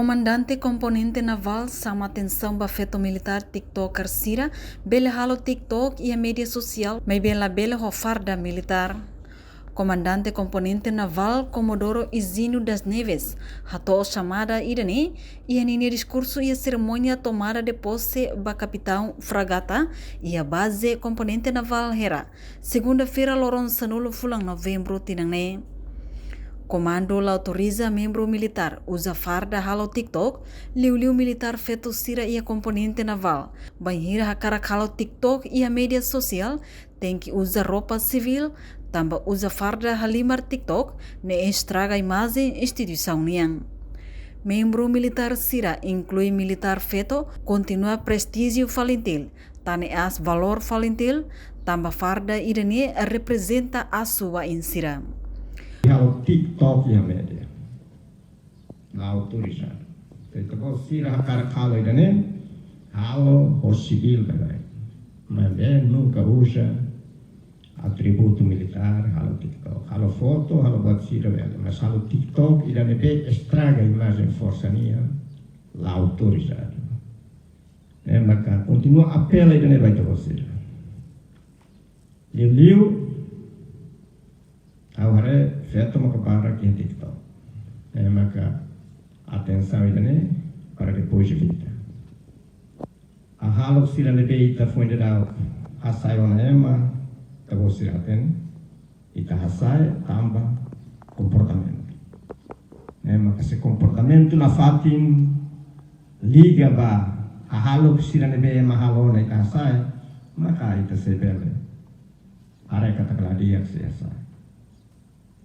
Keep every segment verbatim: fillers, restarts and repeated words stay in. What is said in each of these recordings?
Komandante komponente navál sama atensaun ba feto militár TikToker sira bele halo TikTok iha média sosiál, maibé labele ho farda militár. Komandante komponente navál Comodoro Higino das Neves hato'o xamada ida-ne'e iha ninia diskursu iha serimónia tomada de posse ba kapitaun fragata iha baze komponente navál Hera, segunda-feira loron sanulu fulan Novembru tinan ne'e. Komandu la autoriza membru militár uza farda halo TikTok, liuliu militár feto sira iha komponente navál. Bainhira hakarak halo TikTok iha média sosiál, tenke uza roupa sivíl, tanba uza farda halimar TikTok ne'e estraga imajen instituisaun nian. Membru militár sira, inklui militár feto, kontinua prestíjiu FALINTIL, tane aas valór FALINTIL, tanba farda ida-ne'e reprezenta asu-wa'in sira. Halo TikTok iha média la autorizadu. Ita-boot sira hakarak halo ida-ne'e, halo ho sivíl baibain. Maibé nunka uza atributu militár halo TikTok. Halo foto, halo buat sira bele. Mas halo TikTok ida ne'ebé estraga imajen forsa nian, la autorizadu. Ne'e maka kontinua apela ida-ne'e ba ita-boot sira. Liuliu, ha'u haree feto maka barak iha TikTok. Ne'e maka atensaun ida-ne'e para depois de vida. Hahalok sira ne'ebé ita foin daudaun hasai ona ema, ita-boot sira hatene, ita hasai tanba komportamentu. Ne'e maka se komportamentu nafatin liga ba hahalok sira ne'ebé ema halo ona ita hasai, maka ita sei bele haree katak la di'ak se hasai.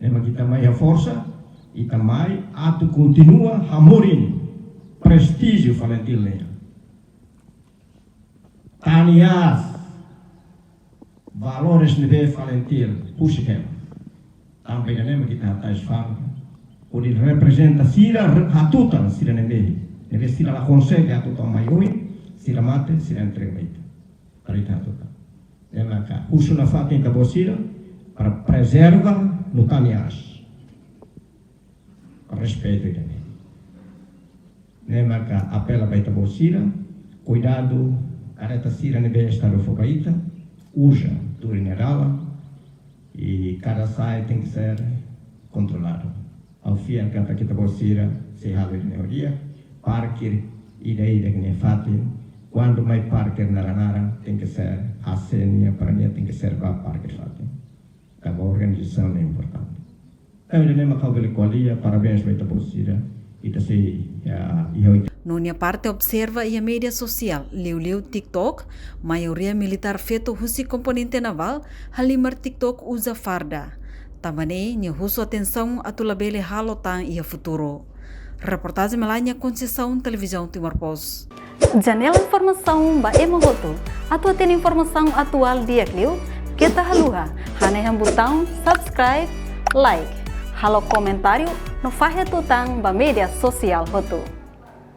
Ne'e maka ita mai iha forsa, ita mai atu kontinua hamorin prestíjiu FALINTIL nian. Tane aas valores ne'ebé FALINTIL husik hela. Tanba ida-ne'e maka ita hatais farda, hodi reprezenta sira, hatutan sira ne'ebé, ne'ebé sira la konsege hatutan mai oin, sira mate, sira entrega ba ita. Para ita hatutan. Ne'e maka husu nafatin ita-boot sira para prezerva no tane aas. Respeitu ida-ne'e. Ne'e maka apela ba ita-boot sira, kuidadu kareta sira ne'ebé Estadu fó ba ita, uza tuir nia dalan, i kada saida tenke ser kontroladu. Ha'u fiar katak ita-boot sira sei halo ida-ne'e ho di'ak, parkir ida-idak nia fatin, kuandu mai parkir naran-naran tenke ser A C nian, para nia tenke ser ba parkir fatin. Tanba organizasaun ne'e importante. Entaun ida-ne'e mak ha'u bele ko'alia, parabéns ba ita-boot sira, ita sei, ya, iha oin. No nia parte observa iha média sosiál, liuliu TikTok, maioria militár feto husi komponente navál, halimar TikTok uza farda. Tanba ne'e, nia husu atensaun atu labele halo tan iha futuru. Reportajen Melania Conceição, Televizaun Timor Post. Janela informasaun ba ema hotu. Atu hatene informasaun atuál di'ak liu, keta haluha hanehan butaun subscribe, like, halo komentáriu no fahe tutan ba média sosiál hotu.